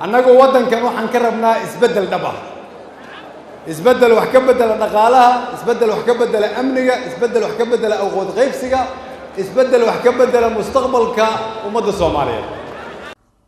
Annagu waddankan waxaan ka rabnaa isbeddel dhab ah, isbeddel wax ka beddela dhaqaalaha, isbeddel wax ka beddela amniga, isbeddel wax ka beddela awood qaybsiga, isbeddel wax ka beddela mustaqbalka ummadda Soomaaliyeed.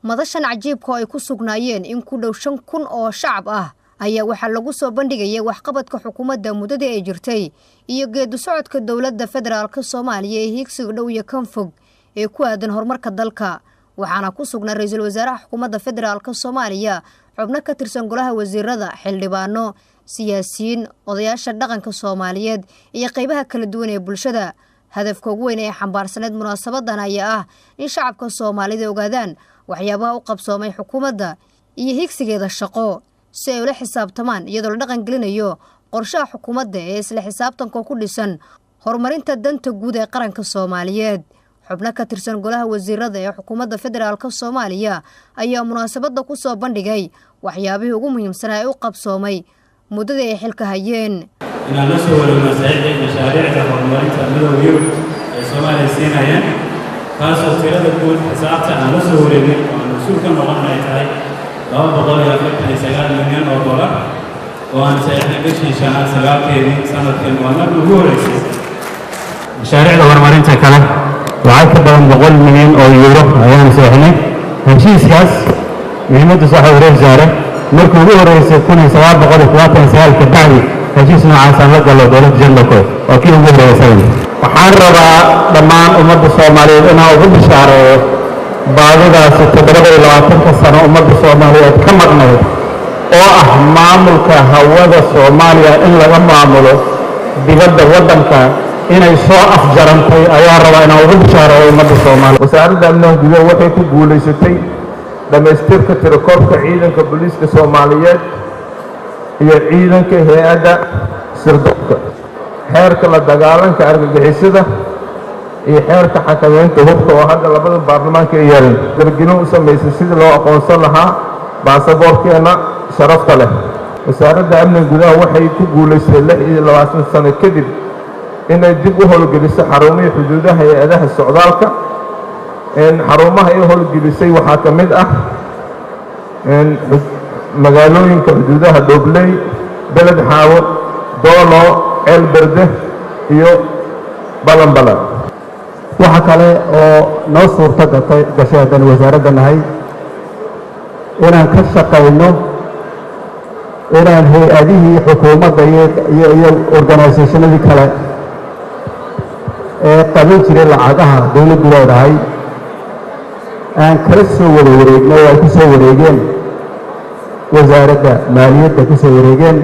Madashan cajiibka oo ay ku sugnaayeen in ku dhow 5000 oo shacab ah ayaa waxaa lagu soo bandhigayay waxqabadka xukuumadda muddadii ay jirtay iyo geedi socodka dowladda federaalka Soomaaliya ee hiigsiga dhow iyo kan fog ee ku aadan horumarka dalka. Waxaana ku sugnaa ra-iisul wasaaraha xukuumadda federaalka Soomaaliya, xubno ka tirsan golaha wasiirada, xildhibaano, siyaasiyiin, odayaasha dhaqanka Soomaaliyeed iyo qaybaha kala duwan ee bulshada. Hadafka ugu weyn ee xambaarsaneed munaasabadan ayaa ah in shacabka Soomaalida ogaadaan waxyaabaha u qabsoomay xukuumadda iyo higsigeeda shaqo si ay ula xisaabtamaan, iyadoo la dhaqan gelinayo qorshaha xukuumadda ee isla xisaabtanka ku dhisan horumarinta danta guud ee qaranka Soomaaliyeed. Xubno ka tirsan golaha wasiirada ee xukuumadda federaalka Soomaaliya ayaa munaasabadda ku soo bandhigay waxyaabihii ugu muhiimsanaa ee u qabsoomay muddadii ay xilka hayeen. Inaan la soo wareegno saxiixii mashaariicda horumarinta Midowga Yurub ay Soomaaliya siinayeen, kaasoo tirada guud xisaabta aan la soo wareegnay oo aan mas-uul ka noqon ay tahay 249 milyan oo dollar, oo aan saxiixnay bishii shanaad 9-keedii sanadkan, waa markii ugu horreysay. Mashaariicda horumarinta kale lacag ka badan 100 milyan oo euro ayaan saxiixnay. Heshiiskaas muhiimaddiisa waxa uu wasaare markii ugu horreysay 1979 ka bacdi heshiis noocaasaan la gallo dowladda Jarmalka, waa kii ugu horreysay. Waxaan rabaa dhammaan ummadda Soomaaliyeed inaan ugu bishaareeyo baadidaasi 27-ka sano ummadda Soomaaliyeed ka maqnayd, oo ah maamulka hawada Soomaaliya in laga maamulo dibadda waddanka, inay soo afjarantay ayaa rabaa inaan ugu bishaareeyo ummadda Soomaaliya. Wasaaradda Amniga Gudaha waxay ku guulaysatay dhammaystirka tirakoobka ciidanka booliiska Soomaaliyeed iyo ciidanka hay-adda sirdoonka, xeerka la dagaalanka argagixisada iyo xeerka xakameynta hubka oo hadda labada baarlamaanka ay yeeleen. Dargelin u samaysay sidii loo aqoonsan lahaa baasaboorkeenna sharafta leh. Wasaaradda Amniga Gudaha waxay ku guulaysatay 26 sano kadib inay dib u howlgeliso xarumihii xuduudaha hay-adaha socdaalka. Xarumaha ay howlgelisay waxaa ka mid ah magaalooyinka xuduudaha Dhobley, Beled Xaawo, Doolo, Ceel Berde iyo Balanbalan. Waxa kale oo noo suurto gatay gashay haddaan wasaaradda nahay inaan ka shaqayno inaan hay-adihii xukuumadda iyo organisationadii kale ee qaban jiray lacagaha dowladdu leedahay aan kala soo wada wareegnay oo ay ku soo wareegeen wasaaradda maaliyadda ku soo wareegeen.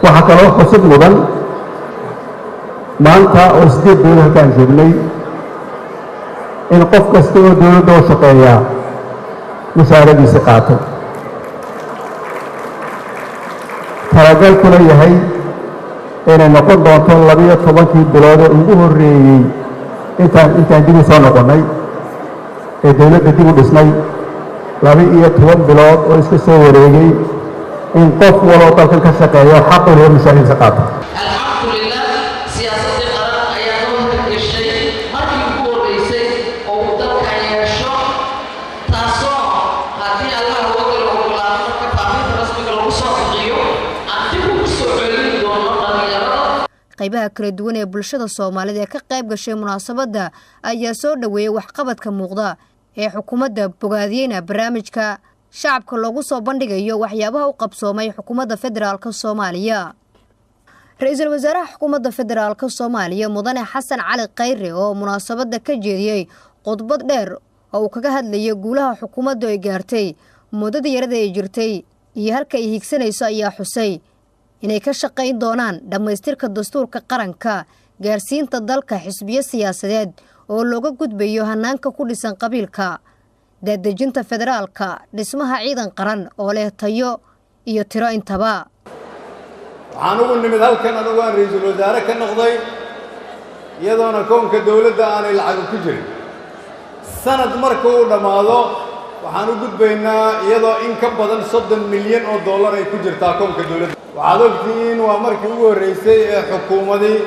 Waxaa kaloo xusid mudan maanta oo 8 dowlad halkaan joognay in qof kasta oo dowladda u shaqeeyaa mushaaradiisi qaato, talagalkuna yahay inay noqon doonto 12-kii bilood ee ugu horreeyey intaan dib u soo noqonnay ee dowladda dib u dhisnay, 12 bilood oo iska soo wareegay in qof waloo dalkan ka shaqeeyo xaq u lehe mushaaradiisa qaato. Alxamdulilah, siyaasaddii qaran ayaa noo hirgeshay markii ugu horreysay oo uu dalkan yeesho, taasoo haddii Allah wagala ogolaado marka faafinta rasmiga lagu soo bixiyo aan dib ugu soo celin doono dhallinyarada. Qaybaha kala duwan ee bulshada Soomaalida ee ka qayb gashay munaasabadda ayaa soo dhoweeyey waxqabadka muuqda ee xukuumadda, bogaadiyeyna barnaamijka shacabka loogu soo bandhigayo waxyaabaha u qabsoomay xukuumadda federaalka Soomaaliya. Ra-iisul wasaaraha xukuumadda federaalka Soomaaliya, mudane Xasan Cali Khayre, oo munaasabadda ka jeediyey khudbad dheer oo uu kaga hadlayay guulaha xukuumaddu ay gaartay muddadii yarada ay jirtay iyo halka ay hiigsanayso, ayaa xusay inay ka shaqayn doonaan dhammaystirka dastuurka qaranka, gaarsiinta dalka xisbiyo siyaasadeed oo looga gudbayo hanaanka ku dhisan qabiilka, daadejinta federaalka, dhismaha ciidan qaran oo leh tayo iyo tiro intaba. Waxaan ugu nimid halkan anigu aan ra-iisul wasaare ka noqday iyadoona koonka dowladda aanay lacaga ku jirin. Sanad marka uu dhammaado waxaan u gudbaynaa iyadoo in ka badan 30 milyan oo dollar ay ku jirtaa koonka dowladda. Waxaad ogtihiin waa markii ugu horreysay ee xukuumadii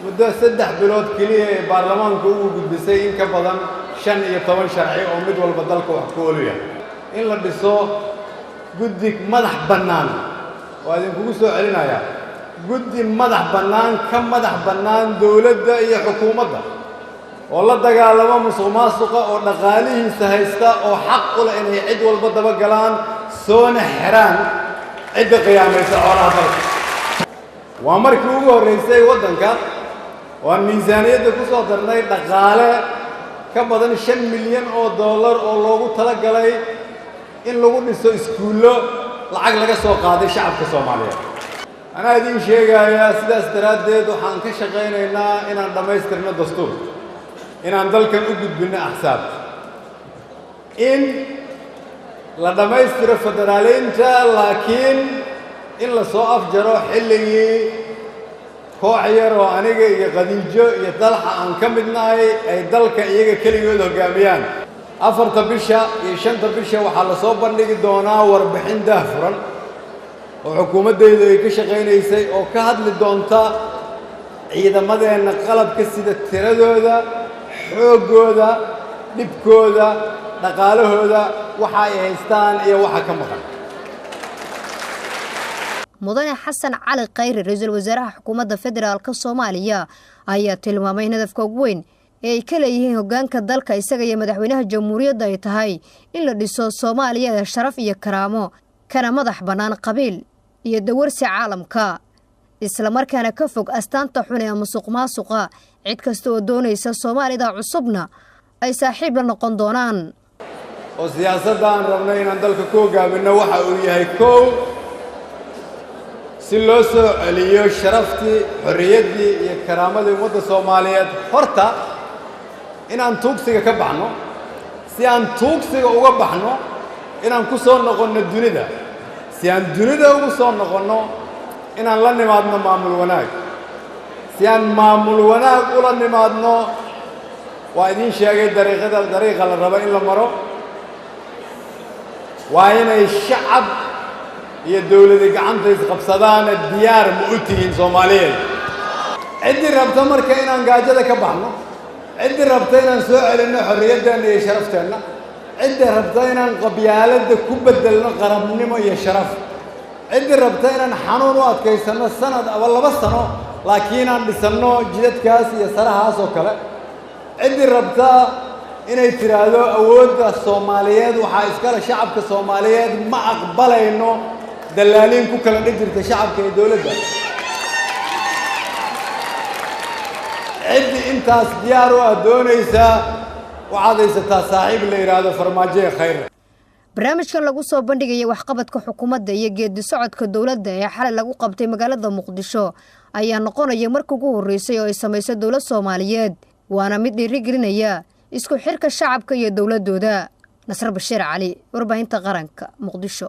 muddo 3 bilood keliya ee baarlamaanku ugu gudbisay in ka badan 15 sharci oo mid walba dalka wax ku oolu yahay. In la dhiso guddi madax bannaan, waa idinkugu soo celinayaa, guddi madax bannaan, ka madax bannaan dowladda iyo xukuumadda, oo la dagaalamo musuq maasuqa, oo dhaqaalihiisa haysta, oo xaq u leh inay cid walba dabagalaan, soona xeraan cidda qiyaamaysa xoolaha dalka. Waa markii ugu horraysay waddanka waan miisaaniyadda ku soo darnay dhaqaale ka badan 5 milyan oo dollar oo loogu tala galay in lagu dhiso iskuullo, lacag laga soo qaaday shacabka Soomaaliyeed. Anaa idiin sheegayaa, sidaas daraaddeed waxaan ka shaqaynaynaa inaan dhammaystirno dastuurka, inaan dalkan u gudbinno axsaab, in la dhammaystiro federaaleynta, laakiin in la soo afjaro xilligii koox yar oo aniga iyo Khadiijo iyo Dalxa aan ka midnahay ay dalka iyaga keligood hoggaamiyaan. 4-ta bisha iyo 5-ta bisha waxaa la soo bandhigi doonaa warbixin daahfuran oo xukuumaddaydu ay ka shaqaynaysay, oo ka hadli doonta ciidamadeenna qalabka sida, tiradooda, xooggooda, dhibkooda, dhaqaalahooda, waxa ay haystaan iyo waxa ka maqan. Mudane Xasan Cali Khayre, ra-iisul wasaaraha xukuumadda federaalka Soomaaliya, ayaa tilmaamay in hadafka ugu weyn ee ay ka leeyihiin hoggaanka dalka, isaga iyo madaxweynaha jamhuuriyadda, ay tahay in la dhiso Soomaaliya ee sharaf iyo karaamo, kana madax bannaan qabiil iyo dawarsi caalamka, islamarkaana ka fog astaanta xun ee musuq maasuqa, cid kasta oo doonaysa Soomaalida cusubna ay saaxiib la noqon doonaan. Oo siyaasadda aan rabnay inaan dalka ku hoggaaminno waxa uu yahay: kow, si loo soo celiyo sharaftii, xorriyaddii iyo karaamadii ummadda Soomaaliyeed, horta inaan tuugsiga ka baxno. Si aan tuugsiga uga baxno, inaan ku soo noqonno dunida. Si aan dunida ugu soo noqonno, inaan la nimaadno maamul wanaag. Si aan maamul wanaag ula nimaadno, waa idiin sheegay dariiqada, dariiqa la rabo in la maro waa inay shacab iyo dowladi gacanta isqabsadaana. Diyaar ma u tihiin, Soomaaliyeed? Ciddii rabta marka inaan gaajada ka baxno, ciddii rabta inaan soo celinno xorriyaddeenna iyo sharafteenna, ciddii rabta inaan qabyaaladda ku beddelno qarabnimo iyo sharaf, ciddii rabta inaan xanuun u adkaysanno sanad ama 2 sano, laakiin aan dhisanno jidadkaas iyo sarahaas oo kale, ciddii rabta inay tidhaahdo awoodda Soomaaliyeed waxaa iskale shacabka Soomaaliyeed, ma aqbalayno dallaaliin ku kala dhex jirta shacabka iyo dowladda, ciddii intaas diyaar u ah doonaysaa, waxaad haysataa saaxiib la yidhaahdo Farmaajo Khayre. Barnaamijkan lagu soo bandhigaya waxqabadka xukuumadda iyo geedi socodka dowladda ee xalay lagu qabtay magaalada Muqdisho ayaa noqonaya marka ugu horreysay oo ay samayso dowlad Soomaaliyeed, waana mid dhiirigelinaya isku xirka shacabka iyo dowladooda. Nasr Bashiir Cali, warbaahinta qaranka, Muqdisho.